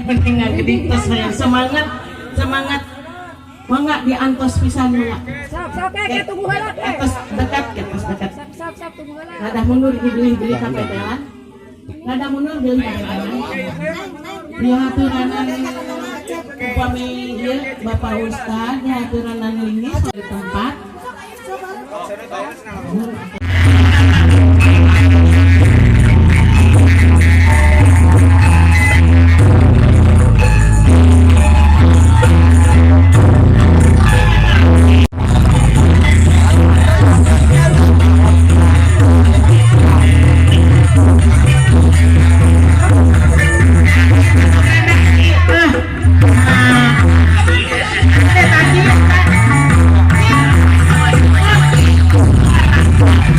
Mending ngagedik tos hayang semangat, semangat. Mangga diantos pisan, mangga. Sok, sok, ke tunggu heula ke. Atos dekat, ke atos dekat. Sok, sok, sok, tunggu heula. Rada mundur bilih bilih kapetelan. Rada mundur bilih kapetelan. Dihaturanan upami ieu Bapak Ustad dihaturanan linggis di tempat. Ah, nah. Tadi.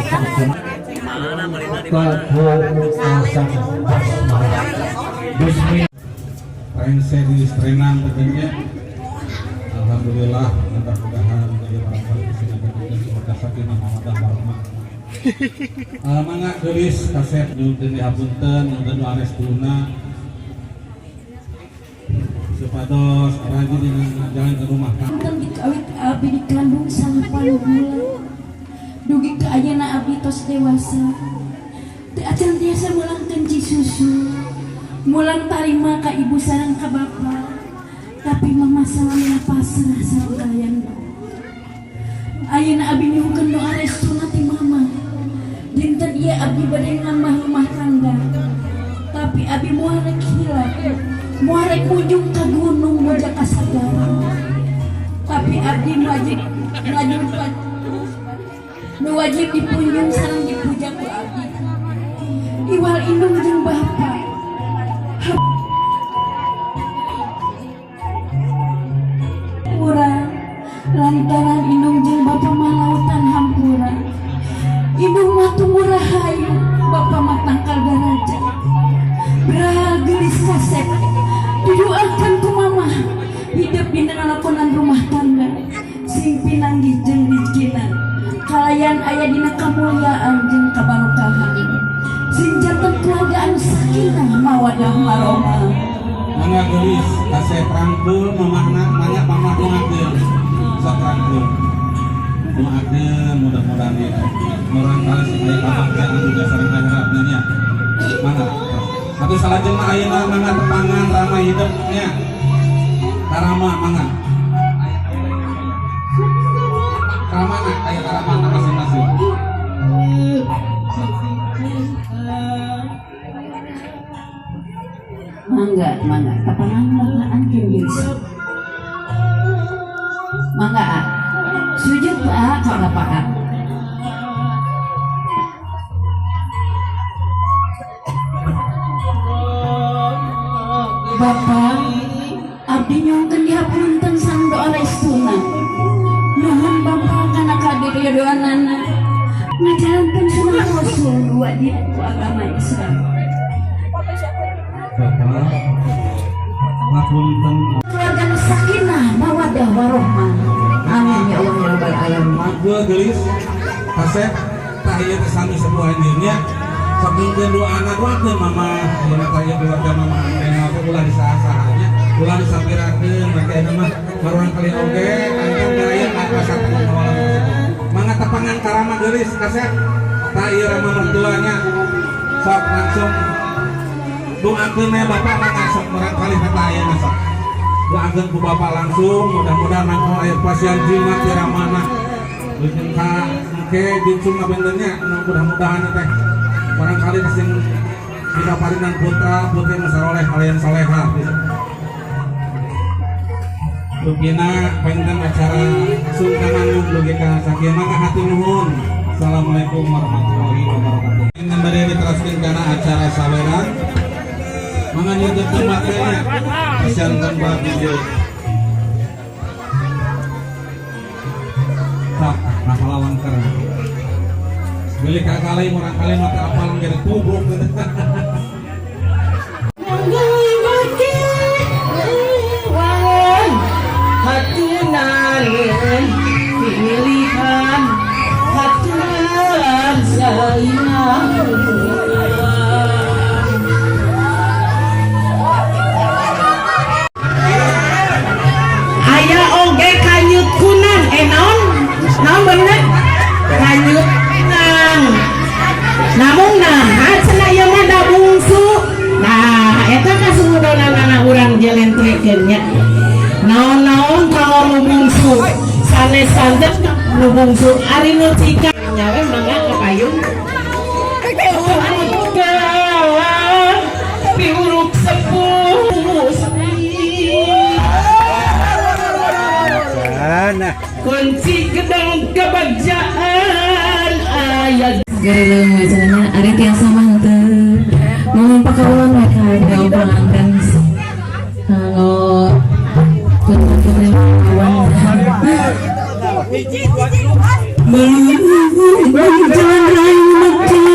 Kahuasan basmalah. Bismillah. Rengse di Strenang tentunya. Alhamdulillah, mudah-mudahan dari barangkali kesini semoga sakinah mawaddah warahmah. Mangga geulis kasep, nyuhunkeun dihapunten, nyuhunkeun doa restuna supados rajin dina jalan ke rumah tangga. Punten, dikawit abdi dikandung 9 bulan dugi ka ayeuna abdi tos dewasa, teu acan tiasa mulangkeun susu, mulang tarima ka ibu sareng ka bapa, tapi mama salamina pasrah sareng kalian. Ayeuna abdi nyuhunkeun doa restuna ti mama. Dinten ieu abdi bade nambah rumah tangga, tapi abdi moal rek hilap, moal rek munjung ka gunung, muja ka sagara, tapi abdi wajib ngajung nu wajib dipunjung sareng dipuja ku abdi, iwal indung jeung bapa. Hampura lantaran indung jeung bapa mah lautan hampura. Indung mah tunggu rahayu, bapa mah tangkal daraja. Bral geulis kasep, didoakan ku mama hidup dina lalakonan rumah tangga sing pinanggih jeung rizkina, kalayan aya dina kamuliaan jeung kabarokahan, sing janten keluarga anu sakinah mawadah warahmah. Mangga geulis kasep, rangkul mamahna. Mangga mamah doakeun, sok rangkul, doakeun. Mudah-mudahan ieu murangkali sing aya kabagjaan juga sareng akhiratna nya. Mangga atuh, salajengna ayeuna mangga tepangan rama hidup nya, karama. Mangga karamana, aya karamana masing-masing. Mangga, mangga, tepangan bapak ankeun geus. Mangga ah. Sujud ah ka bapak ah. Bapak, abdi nyuhunkeun dihapunten sareng doa restuna. Nuhun Bapak kana karidhoanana ngajalankeun sunnah Rasul dua di agama Islam. Bapak ngapunten. Keluarga nu sakinah mawaddah warahmah. Amin ya Allah ya rabbal alamin. Magul geulis kasep, tah ieu teh sami sebuah anjeunnya. Sok nyuhunkeun doana, doakeun mama ayeuna. Tah ieu keluarga mama anu teh ulah disaha-saha nya, ulah disapirakeun. Make ayeuna mah baruan kali oge kantor gaya ka awalan tersebut. Mangga tepangan karama geulis kasep. Tah ieu rama mertuanya, sok langsung doakeun we bapak. Mangga sok murangkali kata ayeuna, sok doakeun ku bapak langsung. Mudah-mudahan nangkul aya pasien jimat di ramana leukeun ka engke jincung ngabentennya. Mudah-mudahan teh barangkali sing dikaparinan putra putri nu saroleh kalian soleha. Rupina panginten acara sungkeman dugi ka sakieu. Mangga, hatur nuhun. Assalamualaikum warahmatullahi wabarakatuh. Panginten bade diteraskeun kana acara saweran. Mangga nyuhunkeun tempatnya, pasian tempat video. Tak napala wangker. Beli kakali murang kali mata apal jadi tubruk. Hatunan pilihan hatunan saingan. Aya oge kanyut kunang, eh naon naon bener kanyut kunang, namun nah cenah ieu mah da bungsu. Nah, eta kasungudonanana urang jelentrekeun nya, naon-naon kalau nu bungsu, sanes santen nu bungsu, ari nu cika nyawe. Mangga ka payung pihuruk sepuh sepi. Kunci gedang kebagjaan ayat. Gareuleuh cenah, ari tiasa mah henteu. Mun pakawulan we ka panganten kanggo putra putri kawan. Belum jalan rayu makan.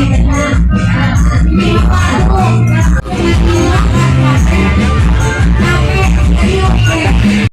Teh.